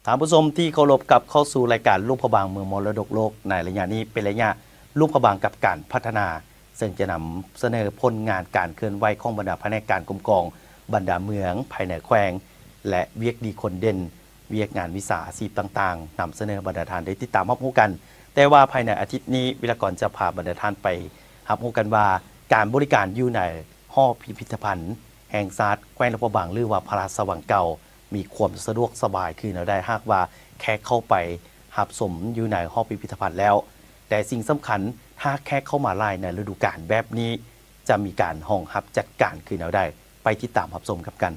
ທ່ານຜູ້ຊົມທີ່ເຄົາລົບ, ກັບເຂົ້າສູ່ລາຍການຫຼວງພະບາງເມືອງມໍລະດົກໂລກ. ໃນໄລຍະນີ້ເປັນໄລຍະຫຼວງພະບາງກັບການພັດທະນາ, ເຊິ່ງຈະນຳສະເໜີຜົນງານການເຄື່ອນໄຫວຂອງບັນດາພະແນກການຄຸ້ມຄອງບັນດາເມືອງພາຍໃນແຂວງ ແລະ ວຽກດີຄົນເດັ່ນ, ວຽກງານວິຊາອາຊີບຕ່າງໆ ນຳສະເໜີໃຫ້ບັນດາທ່ານໄດ້ຕິດຕາມຮັບຮູ້ກັນ. ແຕ່ວ່າພາຍໃນອາທິດນີ້ ວິລະກອນຈະພາບັນດາທ່ານໄປຮັບຮູ້ກັນວ່າ ການບໍລິການຢູ່ໃນຫໍພິພິທະພັນແຫ່ງຊາດແຂວງຫຼວງພະບາງ ຫຼືວ່າພະລາຊະວັງເກົ່າ ມີຄວາມສະດວກສະບາຍຄືແນວໃດ ຫາກວ່າແຂກເຂົ້າໄປຮັບຊົມຢູ່ໃນຫໍພິພິທະພັນແລ້ວ. ແຕ່ສິ່ງສຳຄັນ ຖ້າແຂກເຂົ້າມາຫຼາຍໃນລະດູການແບບນີ້ ຈະມີການຮອງຮັບຈັດການຄືແນວໃດ? ໄປຕິດຕາມຮັບຊົມກັນ.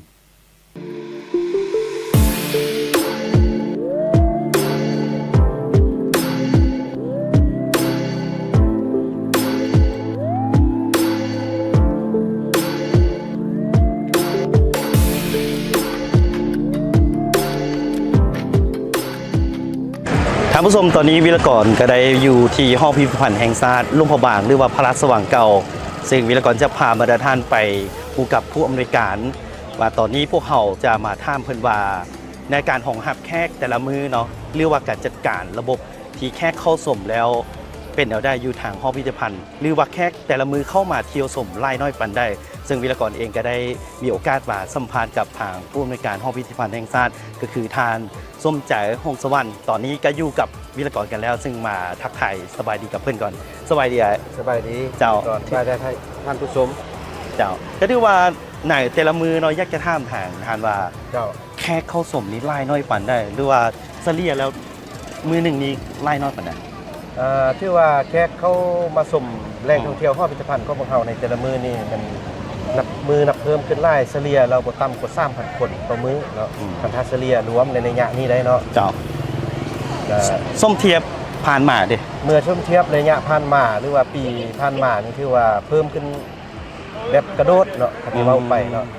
ທ່ານຜູ້ຊົມ, ຕອນນີ້ວິລະກອນກໍໄດ້ຢູ່ທີ່ຫໍພິພິທະພັນແຫ່ງຊາດຫຼວງພະບາງ ຫຼືວ່າພະລາຊະວັງເກົ່າ, ເຊິ່ງວິລະກອນຈະພາບັນດາທ່ານໄປຮູ້ກັບຜູ້ອຳນວຍການ ວ່າຕອນນີ້ພວກເຮົາຈະມາຖາມເພິ່ນວ່າ ໃນການຮອງຮັບແຂກແຕ່ລະມື້ເນາະ ຫຼືວ່າການຈັດການລະບົບທີ່ແຂກເຂົ້າຊົມແລ້ວ ເປັນແນວໃດຢູ່ທາງຫໍພິພິທະພັນ ຫຼືວ່າແຂກແຕ່ລະມື້ເຂົ້າມາທ່ຽວຊົມຫຼາຍໜ້ອຍປານໃດ? ເຊິ່ງວິລະກອນເອງກໍໄດ້ມີໂອກາດມາສຳພາດກັບທາງຜູ້ອຳນວຍການຫໍພິພິທະພັນແຫ່ງຊາດ ກໍຄືທ່ານສົມໃຈ ຫົງສະຫວັນ. ຕອນນີ້ກໍຢູ່ກັບວິລະກອນກັນແລ້ວ ເຊິ່ງມາທັກທາຍສະບາຍດີກັບເພິ່ນກ່ອນ. ສະບາຍດີອ້າຍ. ສະບາຍດີ. ເຈົ້າ. ສະບາຍດີທ່ານ ທ່ານຜູ້ຊົມ. ເຈົ້າ. ກໍຖືວ່າໃນແຕ່ລະມື້ເນາະ ຢາກຈະຖາມທາງທ່ານວ່າ ເຈົ້າ. ແຂກເຂົ້າຊົມນີ້ຫຼາຍໜ້ອຍປານໃດ ຫຼືວ່າສະເລ່ຍແລ້ວມື້ໜຶ່ງນີ້ຫຼາຍໜ້ອຍປານໃດ? ເອີ ຖືວ່າແຂກເຂົ້າມາຊົມແຫຼ່ງທ່ອງທ່ຽວ ອືມ ຫໍພິພິທະພັນຂອງພວກເຮົາໃນແຕ່ລະມື້ນີ້ ມັນນັບມື້ນັບເພີ່ມຂຶ້ນຫຼາຍ, ສະເລ່ຍແລ້ວບໍ່ຕ່ຳກວ່າສາມພັນຄົນຕໍ່ມື້ເນາະ. ອືມ ຄັນຖ້າສະເລ່ຍລວມໃນໄລຍະນີ້ໄດ້ເນາະ. ເຈົ້າ. ແລະ ສົມທຽບຜ່ານມາເດ? ເມື່ອສົມທຽບໄລຍະຜ່ານມາ ຫຼືວ່າປີຜ່ານມານີ້ ຖືວ່າເພີ່ມຂຶ້ນ ແບບກະໂດດເນາະ ຄັນທີ່ເວົ້າໄປເນາະ. ອືມ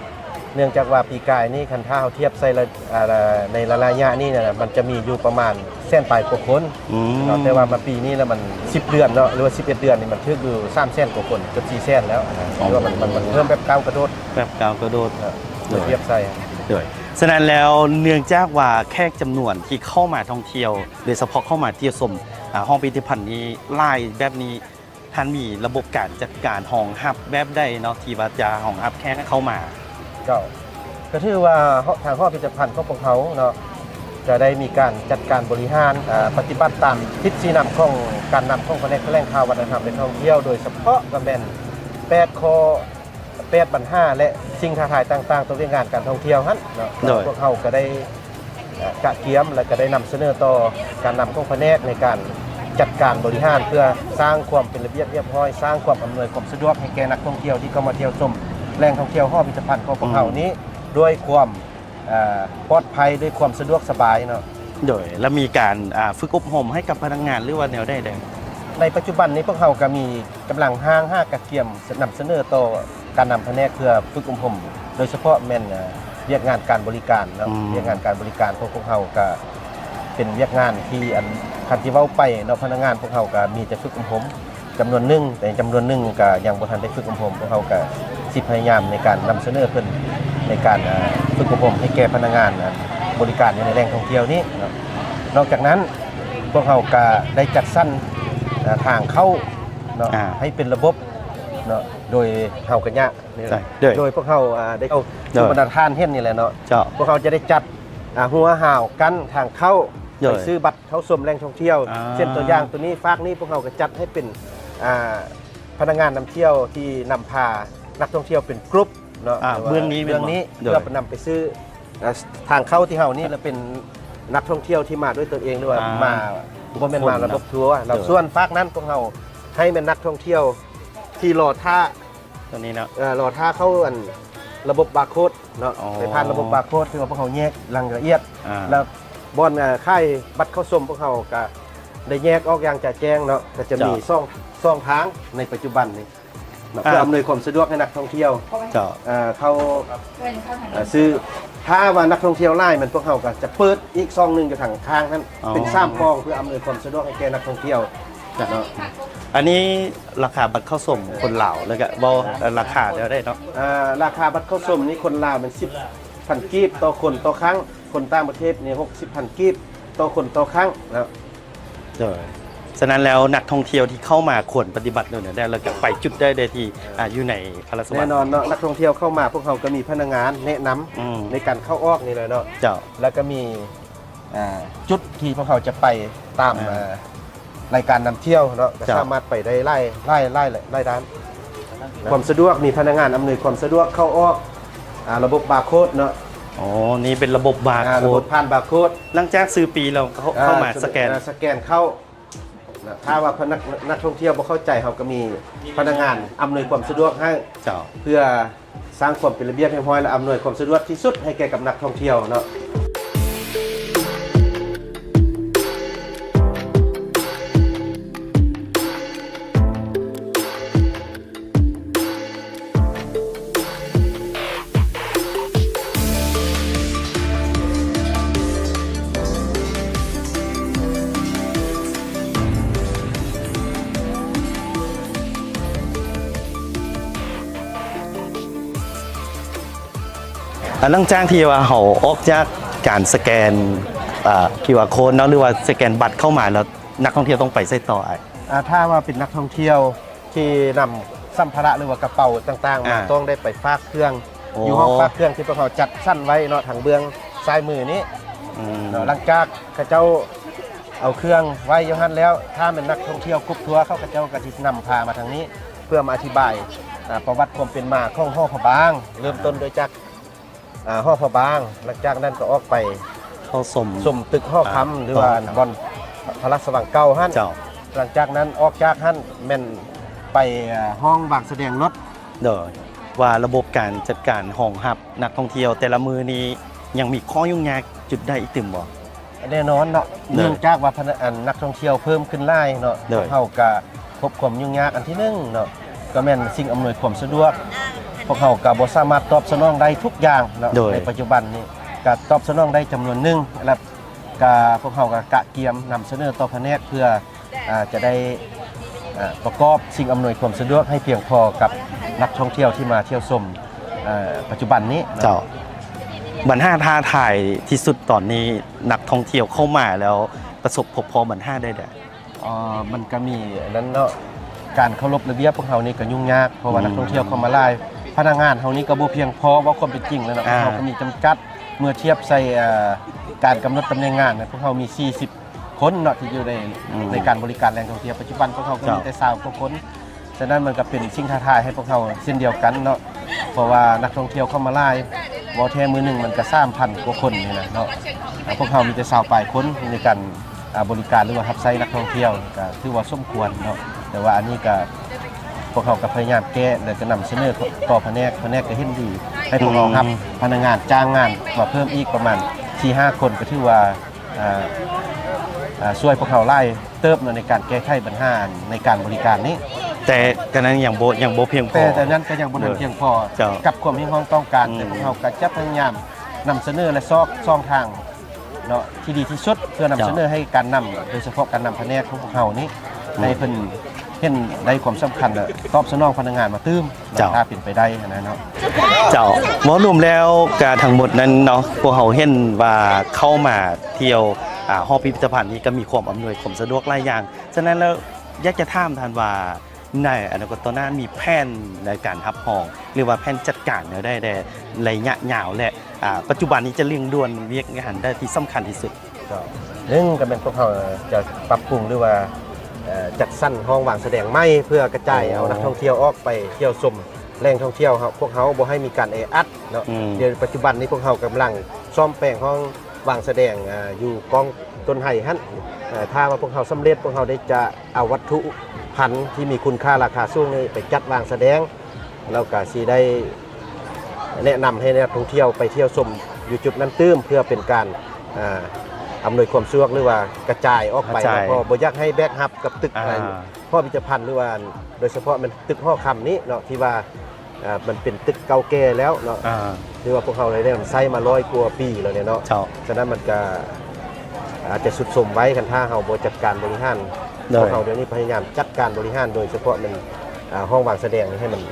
ເນື່ອງຈາກວ່າປີກາຍນີ້ ຄັນຖ້າເຮົາທຽບໃສ່ລະ ອ່າ ໃນລະ ໄລຍະນີ້ນະ ມັນຈະມີຢູ່ປະມານແສນປາຍກວ່າຄົນ ອືມ ເນາະ, ແຕ່ວ່າມາປີນີ້ລະມັນສິບເດືອນເນາະ ຫຼືວ່າສິບເອັດເດືອນນີ້ ມັນຖືກຢູ່ສາມແສນກວ່າຄົນ ເກືອບສີ່ແສນແລ້ວນະ. ອໍ ຖືວ່າມັນ ມັນ ມັນເພີ່ມແບບກ້າວກະໂດດ ແບບກ້າວກະໂດດ. ເອີ ເມື່ອທຽບໃສ່ ໂດຍ ສະນັ້ນແລ້ວ ເນື່ອງຈາກວ່າແຂກຈຳນວນທີ່ເຂົ້າມາທ່ອງທ່ຽວ ໂດຍສະເພາະເຂົ້າມາທ່ຽວຊົມ ອ່າ ຫໍພິພິທະພັນນີ້ຫຼາຍແບບນີ້ ທ່ານມີລະບົບການຈັດການຮອງຮັບແບບໃດເນາະ ທີ່ວ່າຈະຮອງຮັບແຂກເຂົ້າມາ? ເຈົ້າ ກໍຖືວ່າທາງຫໍພິພິທະພັນຂອງພວກເຮົາເນາະ ຈະໄດ້ມີການຈັດການບໍລິຫານ ເອີ ປະຕິບັດຕາມທິດຊີ້ນຳຂອງການນຳຂອງພະແນກຖະແຫຼງຂ່າວ ວັດທະນະທຳ ແລະ ທ່ອງທ່ຽວ ໂດຍສະເພາະກໍແມ່ນແປດຂໍ້ ແປດບັນຫາ ແລະ ສິ່ງທ້າທາຍຕ່າງໆຕໍ່ວຽກງານການທ່ອງທ່ຽວຫັ້ນເນາະ. ໂດຍ ພວກເຮົາກໍໄດ້ ເອີ ກະກຽມ ແລະ ກໍໄດ້ນຳສະເໜີຕໍ່ການນຳຂອງພະແນກໃນການຈັດການບໍລິຫານ ເພື່ອສ້າງຄວາມເປັນລະບຽບຮຽບຮ້ອຍ, ສ້າງຄວາມອຳນວຍຄວາມສະດວກໃຫ້ແກ່ນັກທ່ອງທ່ຽວທີ່ເຂົ້າມາທ່ຽວຊົມແຫຼ່ງທ່ອງທ່ຽວຫໍພິພິທະພັນຂອງພວກເຮົານີ້ ອືມ ດ້ວຍຄວາມ ເອີ ປອດໄພ ດ້ວຍຄວາມສະດວກສະບາຍເນາະ. ໂດຍ ແລ້ວມີການ ອ່າ ຝຶກອົບຮົມໃຫ້ກັບພະນັກງານ ຫຼືວ່າແນວໃດແດ່? ໃນປັດຈຸບັນນີ້ ພວກເຮົາກໍມີກຳລັງຮ່າງຫາກະກຽມນຳສະເໜີຕໍ່ ການນຳພະແນກເພື່ອຝຶກອົບຮົມ ໂດຍສະເພາະແມ່ນ ເອີ ວຽກງານການບໍລິການເນາະ. ອືມ ວຽກງານການບໍລິການຂອງພວກເຮົາກະເປັນວຽກງານທີ່ ອັນ ຄັນທີ່ເວົ້າໄປເນາະ ພະນັກງານພວກເຮົາກະມີແຕ່ຝຶກອົບຮົມຈຳນວນໜຶ່ງ, ແຕ່ຈຳນວນໜຶ່ງກະຍັງບໍ່ທັນໄດ້ຝຶກອົບຮົມ. ພວກເຮົາກະຊິພະຍາຍາມໃນການນຳສະເໜີເພິ່ນ ໃນການ ເອີ ຝຶກອົບຮົມໃຫ້ແກ່ພະນັກງານ ອັນ ບໍລິການຢູ່ໃນແຫຼ່ງທ່ອງທ່ຽວນີ້ເນາະ. ນອກຈາກນັ້ນ ພວກເຮົາກະໄດ້ຈັດສັນ ເອີ ທາງເຂົ້າເນາະ ອ່າ ໃຫ້ເປັນລະບົບເນາະ ໂດຍເຮົາກະຍະ ໂດຍ ໂດຍພວກເຮົາ ອ່າ ໄດ້ເຂົ້າ ໂດຍ ສູ່ບັນດາທ່ານເຫັນນີ້ແຫຼະເນາະ. ເຈົ້າ. ພວກເຮົາຈະໄດ້ຈັດ ອ່າ ຮົ້ວຮາວກັ້ນທາງເຂົ້າ ໂດຍ ໄປຊື້ບັດເຂົ້າຊົມແຫຼ່ງທ່ອງທ່ຽວ. ອ່າ ເຊັ່ນຕົວຢ່າງໂຕນີ້ ຟາກນີ້ພວກເຮົາກໍຈັດໃຫ້ເປັນ ອ່າ ພະນັກງານນຳທ່ຽວທີ່ນຳພານັກທ່ອງທ່ຽວເປັນກຸ່ມເນາະ. ອ່າ ເບື້ອງນີ້ ເບື້ອງນີ້ ໂດຍ ເພື່ອນຳໄປຊື້ ອ່າ ທາງເຂົ້າທີ່ເຮົານີ້ ລະເປັນນັກທ່ອງທ່ຽວທີ່ມາດ້ວຍຕົນເອງ ຫຼືວ່າ ອ່າ ມາ ບໍ່ແມ່ນມາລະບົບທົວ. ໂດຍ. ລະສ່ວນຟາກນັ້ນພວກເຮົາໃຫ້ແມ່ນນັກທ່ອງທ່ຽວທີ່ລໍຖ້າ ຕົວນີ້ເນາະ ເອີ ລໍຖ້າເຂົ້າ ອັນ ລະບົບບາໂຄດເນາະ. ອໍ ໄປຜ່ານລະບົບບາໂຄດ ຄືວ່າພວກເຮົາແຍກຢ່າງລະອຽດ ອ່າ ແລ້ວບ່ອນ ເອີ ຂາຍບັດເຂົ້າຊົມພວກເຮົາກະໄດ້ແຍກອອກຢ່າງຈະແຈ້ງເນາະ. ກໍຈະມີ ເຈົ້າ ສອງ ສອງທາງໃນປັດຈຸບັນນີ້ເນາະ ອ່າ ເພື່ອອຳນວຍຄວາມສະດວກໃຫ້ນັກທ່ອງທ່ຽວ ເຈົ້າ ເອີ ເຂົ້າ ເອີ ຊື້. ຖ້າວ່ານັກທ່ອງທ່ຽວຫຼາຍ ແມ່ນພວກເຮົາກໍຈະເປີດອີກຊ່ອງໜຶ່ງຢູ່ທາງຂ້າງຫັ້ນ ອໍ ເປັນສາມປ່ອງ ເພື່ອອຳນວຍຄວາມສະດວກໃຫ້ແກ່ນັກທ່ອງທ່ຽວເນາະ. ອັນນີ້ລາຄາບັດເຂົ້າຊົມຄົນລາວ ແລ້ວກະເວົ້າ ອ່າ ລາຄາແນວໃດເນາະ? ອ່າ ລາຄາບັດເຂົ້າຊົມນີ້ ຄົນລາວແມ່ນສິບພັນກີບຕໍ່ຄົນຕໍ່ຄັ້ງ ຄົນຕ່າງປະເທດນີ້ ຫົກສິບພັນກີບຕໍ່ຄົນຕໍ່ຄັ້ງເນາະ. ໂດຍ ສະນັ້ນແລ້ວນັກທ່ອງທ່ຽວທີ່ເຂົ້າມາຄວນປະຕິບັດໂດຍແນວໃດ ແລ້ວກໍໄປຈຸດໃດໄດ້ທີ່ ອ່າ ຢູ່ໃນພະລາຊະວັງ? ແນ່ນອນເນາະ ນັກທ່ອງທ່ຽວເຂົ້າມາ ພວກເຮົາກໍມີພະນັກງານແນະນຳ ອືມ ໃນການເຂົ້າອອກນີ້ແຫຼະເນາະ. ເຈົ້າ ແລ້ວກໍມີ ອ່າ ຈຸດທີ່ພວກເຮົາຈະໄປຕາມ ອ່າ ເອີ່ ລາຍການນຳທ່ຽວເນາະ ກໍ ເຈົ້າ ສາມາດໄປໄດ້ຫຼາຍ ຫຼາຍ ຫຼາຍ ຫຼາຍດ້ານ. ຄວາມສະດວກ ມີພະນັກງານອຳນວຍຄວາມສະດວກເຂົ້າອອກ ອ່າ ລະບົບບາໂຄດເນາະ. ອໍ ນີ້ເປັນລະບົບບາ ອ່າ ໂຄດ ລະບົບຜ່ານບາໂຄດ. ຫຼັງຈາກຊື້ປີ້ແລ້ວເຂົ້າ ອ່າ ເຂົ້າມາສະແກນ ສະແກນເຂົ້າ. ນະ ຖ້າວ່າພະນັກ ນັກທ່ອງທ່ຽວບໍ່ເຂົ້າໃຈ ເຮົາກໍມີພະນັກງານອຳນວຍຄວາມສະດວກໃຫ້ ເຈົ້າ ເພື່ອສ້າງຄວາມເປັນລະບຽບຮຽບຮ້ອຍ ແລະ ອຳນວຍຄວາມສະດວກທີ່ສຸດໃຫ້ແກ່ກັບນັກທ່ອງທ່ຽວເນາະ. ອ່າ ຫຼັງຈາກທີ່ວ່າເຮົາອອກຈາກການສະແກນ ອ່າ ຄິວອາໂຄດເນາະ ຫຼືວ່າສະແກນບັດເຂົ້າມາແລ້ວ ນັກທ່ອງທ່ຽວຕ້ອງໄປໃສຕໍ່ອ້າຍ? ອ່າ ຖ້າວ່າເປັນນັກທ່ອງທ່ຽວ ທີ່ນຳສຳພາລະ ຫຼືວ່າກະເປົາຕ່າງໆມາ ອ່າ ຕ້ອງໄດ້ໄປຝາກເຄື່ອງ ໂອ້ ຢູ່ຫ້ອງຝາກເຄື່ອງທີ່ພວກເຮົາຈັດສັນໄວ້ເນາະ ທາງເບື້ອງຊ້າຍມືນີ້ ອືມ ເນາະ. ຫຼັງຈາກເຂົາເຈົ້າເອົາເຄື່ອງໄວ້ຢູ່ຫັ້ນແລ້ວ ຖ້າແມ່ນນັກທ່ອງທ່ຽວກຸ່ມທົວ ເຂົາເຈົ້າກໍຊິນຳພາມາທາງນີ້ ເພື່ອມາອະທິບາຍ ອ່າ ປະຫວັດຄວາມເປັນມາຂອງຫໍພະບາງ ເລີ່ມຕົ້ນໂດຍຈາກ ອ່າ ຫໍພະບາງ, ຫຼັງຈາກນັ້ນກໍອອກໄປເຂົ້າຊົມ ຊົມຕຶກຫໍຄຳ ອ່າ ຫຼືວ່າບ່ອນພະລາຊະວັງເກົ່າຫັ້ນ. ເຈົ້າ. ຫຼັງຈາກນັ້ນອອກຈາກຫັ້ນແມ່ນໄປ ອ່າ ຫ້ອງວາງສະແດງລົດ. ໂດຍ ວ່າລະບົບການຈັດການຮອງຮັບນັກທ່ອງທ່ຽວແຕ່ລະມື້ນີ້ຍັງມີຂໍ້ຫຍຸ້ງຍາກຈຸດໃດອີກຕື່ມບໍ່? ແນ່ນອນເນາະ ໂດຍ ເນື່ອງຈາກວ່າພະນັກ ອັນ ນັກທ່ອງທ່ຽວເພີ່ມຂຶ້ນຫຼາຍເນາະ ໂດຍ ພວກເຮົາກະພົບຄວາມຫຍຸ້ງຍາກອັນທີໜຶ່ງເນາະ ກໍແມ່ນສິ່ງອຳນວຍຄວາມສະດວກ ພວກເຮົາກະບໍ່ສາມາດຕອບສະໜອງໄດ້ທຸກຢ່າງເນາະ ໂດຍ ໃນປັດຈຸບັນນີ້ກະຕອບສະໜອງໄດ້ຈຳນວນໜຶ່ງ ແລະ ກະພວກເຮົາກະກະກຽມນຳສະເໜີຕໍ່ພະແນກເພື່ອ ອ່າ ຈະໄດ້ ອ່າ ປະກອບສິ່ງອຳນວຍຄວາມສະດວກໃຫ້ພຽງພໍກັບນັກທ່ອງທ່ຽວທີ່ມາທ່ຽວຊົມ ເອີ ປັດຈຸບັນນີ້ເນາະ. ເຈົ້າ. ບັນຫາທ້າທາຍທີ່ສຸດຕອນນີ້ ນັກທ່ອງທ່ຽວເຂົ້າມາແລ້ວປະສົບພົບພໍ້ບັນຫາໃດໆ? ເອີ ມັນກະມີອັນນັ້ນເນາະ ການເຄົາລົບລະບຽບພວກເຮົານີ້ກະຫຍຸ້ງຍາກ ເພາະວ່າ ອືມ ນັກທ່ອງທ່ຽວເຂົ້າມາຫຼາຍ ພະນັກງານເຮົານີ້ກະບໍ່ພຽງພໍ ເວົ້າຄວາມເປັນຈິງແລ້ວເນາະ ອ່າ ເຮົາກະມີຈຳກັດ ເມື່ອທຽບໃສ່ ເອີ ການກຳນົດຕຳແໜ່ງງານ ພວກເຮົາມີສີ່ສິບ ຄົນເນາະ ທີ່ຢູ່ໃນ ອືມ ໃນການບໍລິການແຫຼ່ງທ່ອງທ່ຽວ. ປັດຈຸບັນພວກເຮົາກໍມີແຕ່ຊາວກວ່າຄົນ ສະນັ້ນມັນກໍເປັນສິ່ງທ້າທາຍໃຫ້ພວກເຮົາເຊັ່ນດຽວກັນເນາະ ເພາະວ່ານັກທ່ອງທ່ຽວເຂົ້າມາຫຼາຍ ເວົ້າແທ້ມື້ໜຶ່ງມັນກໍສາມພັນກວ່າຄົນນີ້ນະເນາະ ພວກເຮົາມີແຕ່ຊາວປາຍຄົນໃນການ ອ່າ ບໍລິການ ຫຼືວ່າຮັບໃຊ້ນັກທ່ອງທ່ຽວ ກໍຖືວ່າສົມຄວນເນາະ ແຕ່ວ່າອັນນີ້ກໍ ພວກເຮົາກໍພະຍາຍາມແກ້ ແລ້ວກໍນຳສະເໜີຕໍ່ພະແນກ ພະແນກກໍເຫັນດີໃຫ້ພວກເຮົາ ອືມ ຮັບພະນັກງານຈ້າງງານມາເພີ່ມອີກປະມານສີ່ຫ້າຄົນ ກໍຖືວ່າ ອ່າ ອ່າ ຊ່ວຍພວກເຮົາຫຼາຍເຕີບເນາະ ໃນການແກ້ໄຂບັນຫາໃນການບໍລິການນີ້ ແຕ່ກໍນັ້ນຍັງບໍ່ ຍັງບໍ່ພຽງພໍ ແຕ່ ແຕ່ນັ້ນກໍຍັງບໍ່ທັນພຽງພໍ ເຈົ້າ ກັບຄວາມຮຽກຮ້ອງຕ້ອງການ ອືມ ແຕ່ພວກເຮົາກໍຈະພະຍາຍາມນຳສະເໜີ ແລະ ຊອກຊ່ອງທາງເນາະ ທີ່ດີທີ່ສຸດ ເພື່ອນຳ ເຈົ້າ ສະເໜີໃຫ້ການນຳ ໂດຍສະເພາະການນຳພະແນກຂອງພວກເຮົານີ້ ອືມ ໃຫ້ເພິ່ນເຫັນໄດ້ຄວາມສຳຄັນ ແລະ ຕອບສະໜອງພະນັກງານມາຕື່ມ ເຈົ້າ ຖ້າເປັນໄປໄດ້ຫັ້ນນະເນາະ. ເຈົ້າ ເວົ້າລວມແລ້ວກະທັງໝົດນັ້ນເນາະ ພວກເຮົາເຫັນວ່າເຂົ້າມາທ່ຽວ ອ່າ ຫໍພິພິທະພັນນີ້ກະມີຄວາມອຳນວຍຄວາມສະດວກຫຼາຍຢ່າງ. ສະນັ້ນແລ້ວ ຢາກຈະຖາມທ່ານວ່າ ໃນອະນາຄົດຕໍ່ໜ້າມີແຜນໃນການຮັບຮອງ ຫຼືວ່າແຜນຈັດການແນວໃດແດ່ ໄລຍະຍາວ ແລະ ອ່າ ປັດຈຸບັນນີ້ຈະເລັ່ງດ່ວນວຽກງານໃດທີ່ສຳຄັນທີ່ສຸດ? ກໍໜຶ່ງກໍແມ່ນພວກເຮົາຈະປັບປຸງ ຫຼືວ່າ ເອີ ຈັດສັນຫ້ອງວາງສະແດງໃໝ່ ເພື່ອກະຈາຍເອົາ ອໍ ນັກທ່ອງທ່ຽວອອກໄປທ່ຽວຊົມແຫຼ່ງທ່ອງທ່ຽວ ເຮົາ ພວກເຮົາບໍ່ໃຫ້ມີການແອອັດເນາະ ອືມ ດຽວປັດຈຸບັນນີ້ພວກເຮົາກຳລັງສ້ອມແປງຫ້ອງວາງສະແດງ ອ່າ ຢູ່ກ້ອງຕົ້ນໄຮຫັ້ນ ເອີ ຖ້າວ່າພວກເຮົາສຳເລັດ ພວກເຮົາໄດ້ຈະເອົາວັດຖຸພັນທີ່ມີຄຸນຄ່າລາຄາສູງນີ້ໄປຈັດວາງສະແດງ ແລ້ວກະຊິໄດ້ແນະນຳໃຫ້ນັກທ່ອງທ່ຽວໄປທ່ຽວຊົມຢູ່ຈຸດນັ້ນຕື່ມ ເພື່ອເປັນການ ອ່າ ອຳນວຍຄວາມສະດວກ ຫຼືວ່າກະຈາຍອອກໄປ ກະຈາຍ ເພາະບໍ່ຢາກໃຫ້ແບກຮັບກັບຕຶກ ອ່າ ພິພິທະພັນ ຫຼືວ່າໂດຍສະເພາະແມ່ນຕຶກຫໍຄຳນີ້ເນາະ ທີ່ວ່າ ອ່າ ມັນເປັນຕຶກເກົ່າແກ່ແລ້ວເນາະ ອ່າ ຖືວ່າພວກເຮົາໄດ້ນຳໃຊ້ມາຮ້ອຍກວ່າປີແລ້ວເນາະ ເຈົ້າ ສະນັ້ນມັນກະອາດຈະຊຸດໂຊມໄວ ຄັນຖ້າເຮົາບໍ່ຈັດການບໍລິຫານ ໂດຍ ພວກເຮົາດຽວນີ້ພະຍາຍາມຈັດການບໍລິຫານ ໂດຍສະເພາະແມ່ນ ອ່າ ຫ້ອງວາງສະແດງນີ້ໃຫ້ມັນ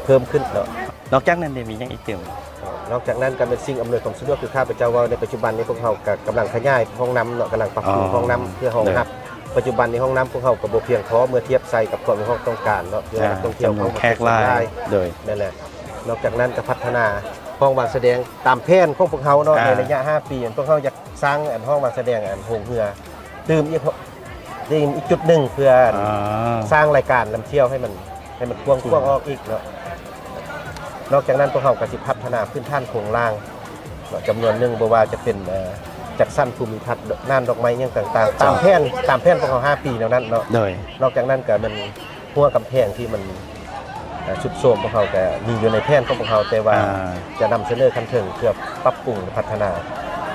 ເພີ່ມຂຶ້ນເນາະ. ນອກຈາກນັ້ນໄດ້ມີຫຍັງອີກຕື່ມ? ນອກຈາກນັ້ນກໍແມ່ນສິ່ງອຳນວຍຄວາມສະດວກ ຄືຂ້າພະເຈົ້າເວົ້າໃນປັດຈຸບັນນີ້ ພວກເຮົາກໍກຳລັງຂະຫຍາຍຫ້ອງນ້ຳເນາະ, ກຳລັງປັບປຸງ ອໍ ໂຮງນ້ຳເພື່ອຮອງຮັບ. ໂດຍ. ປັດຈຸບັນນີ້ຫ້ອງນ້ຳພວກເຮົາກໍບໍ່ພຽງພໍເມື່ອທຽບໃສ່ກັບຄວາມຮຽກຮ້ອງຕ້ອງການເນາະ, ເພື່ອໃຫ້ນັກທ່ອງທ່ຽວເຂົ້າມາ ຈຳນວນແຂກຫຼາຍ. ໂດຍ. ນັ້ນແຫຼະ. ນອກຈາກນັ້ນກໍພັດທະນາຫ້ອງວາງສະແດງຕາມແຜນຂອງພວກເຮົາເນາະ, ອ່າ ໃນໄລຍະຫ້າປີ ພວກເຮົາຢາກ ສ້າງອັນຫ້ອງວາງສະແດງອັນໂຮງເຮືອຕື່ມອີກ ຕື່ມອີກຈຸດໜຶ່ງ ເພື່ອ ອ່າ ສ້າງລາຍການນຳທ່ຽວໃຫ້ມັນ ໃຫ້ມັນກວ້າງຂວາງອອກອີກເນາະ. ນອກຈາກນັ້ນພວກເຮົາກໍຊິພັດທະນາພື້ນຖານໂຄງລ່າງເນາະ ຈຳນວນໜຶ່ງ ບໍ່ວ່າຈະເປັນ ເອີ ຈັດສັນພູມິທັດ ໜ່ານດອກໄມ້ຫຍັງຕ່າງໆ ເຈົ້າ ຕາມແຜນ ຕາມແຜນພວກເຮົາຫ້າປີແນວນັ້ນເນາະ. ໂດຍ. ນອກຈາກນັ້ນກໍແມ່ນ ຮົ້ວກຳແພງທີ່ມັນ ເອີ ຊຸດໂຊມ ພວກເຮົາກໍມີຢູ່ໃນແຜນຂອງພວກເຮົາ, ແຕ່ວ່າ ອ່າ ຈະນຳສະເໜີຂັ້ນເທິງເພື່ອປັບປຸງ ແລະ ພັດທະນາ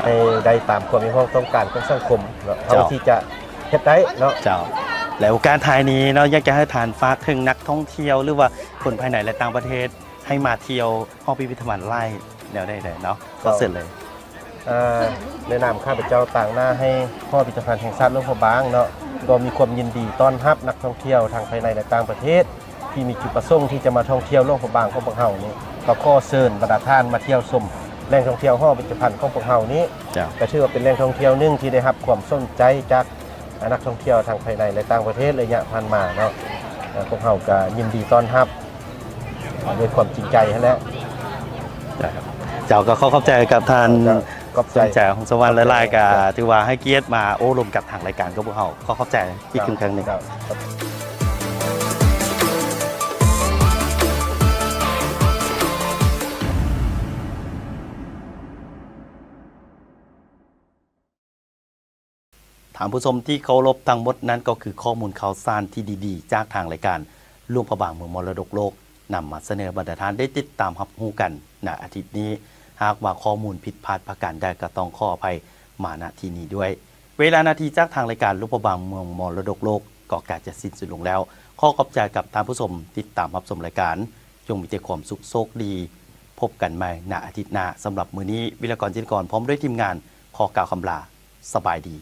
ໃຫ້ໄດ້ຕາມຄວາມຮຽກຮ້ອງຕ້ອງການຂອງສັງຄົມເນາະ, ເຈົ້າ ເທົ່າທີ່ຈະເຮັດໄດ້ເນາະ. ເຈົ້າ. ແລະ ໂອກາດທ້າຍນີ້ເນາະ, ຢາກຈະໃຫ້ທ່ານຝາກເຖິງນັກທ່ອງທ່ຽວ ຫຼືວ່າຄົນພາຍໃນ ແລະ ຕ່າງປະເທດ ໃຫ້ມາທ່ຽວຫໍພິພິທະພັນຫຼາຍແນວໃດເນາະ? ຂໍເຊີນເລີຍ. ເອີ ໃນນາມຂ້າພະເຈົ້າຕາງໜ້າໃຫ້ຫໍພິພິທະພັນແຫ່ງຊາດຫຼວງພະບາງເນາະ ກໍມີຄວາມຍິນດີຕ້ອນຮັບນັກທ່ອງທ່ຽວທັງພາຍໃນ ແລະ ຕ່າງປະເທດ ທີ່ມີຈຸດປະສົງທີ່ຈະມາທ່ອງທ່ຽວຫຼວງພະບາງຂອງພວກເຮົານີ້, ກໍຂໍເຊີນບັນດາທ່ານມາທ່ຽວຊົມແຫຼ່ງທ່ອງທ່ຽວຫໍພິພິທະພັນຂອງພວກເຮົານີ້. ເຈົ້າ. ກໍຖືວ່າເປັນແຫຼ່ງທ່ອງທ່ຽວໜຶ່ງທີ່ໄດ້ຮັບຄວາມສົນໃຈຈາກ ອາ ນັກທ່ອງທ່ຽວທັງພາຍໃນ ແລະ ຕ່າງປະເທດໄລຍະຜ່ານມາເນາະ, ເອີ ພວກເຮົາກໍຍິນດີຕ້ອນຮັບ ອາ ດ້ວຍຄວາມຈິງໃຈຫັ້ນແຫຼະ. ເຈົ້າ ກໍຂໍຂອບໃຈກັບທ່ານ ເຈົ້າ ຂອບໃຈ ສົມໃຈ ຫົງສະຫວັນ ຫຼາຍໆ ກໍຖືວ່າໃຫ້ກຽດມາໂອ້ລົມກັບທາງລາຍການຂອງພວກເຮົາ. ຂໍຂອບໃຈອີກ ເຈົ້າ ຄັ້ງໜຶ່ງ. ເຈົ້າ. ທ່ານຜູ້ຊົມທີ່ເຄົາລົບ, ທັງໝົດນັ້ນກໍຄືຂໍ້ມູນຂ່າວສານທີ່ດີໆ ຈາກທາງລາຍການຫຼວງພະບາງເມືອງມໍລະດົກໂລກ ນຳມາສະເໜີບັນດາທ່ານໄດ້ຕິດຕາມຮັບຮູ້ກັນໃນອາທິດນີ້. ຫາກວ່າຂໍ້ມູນຜິດພາດປະການໃດ ກໍຕ້ອງຂໍອະໄພມາ ນະ ທີ່ນີ້ດ້ວຍ. ເວລາໜ້າທີ່ຈາກທາງລາຍການຫຼວງພະບາງເມືອງມໍລະດົກໂລກ ກໍໃກ້ຈະສິ້ນສຸດລົງແລ້ວ. ຂໍຂອບໃຈກັບທ່ານຜູ້ຊົມ ຕິດຕາມຮັບຊົມລາຍການ. ຈົ່ງມີແຕ່ຄວາມສຸກໂຊກດີ. ພົບກັນໃໝ່ໃນອາທິດໜ້າ. ສຳລັບມື້ນີ້ ວິລະກອນ ຈິນກອນ ພ້ອມດ້ວຍທີມງານ ຂໍກ່າວຄຳລາ. ສະບາຍດີ.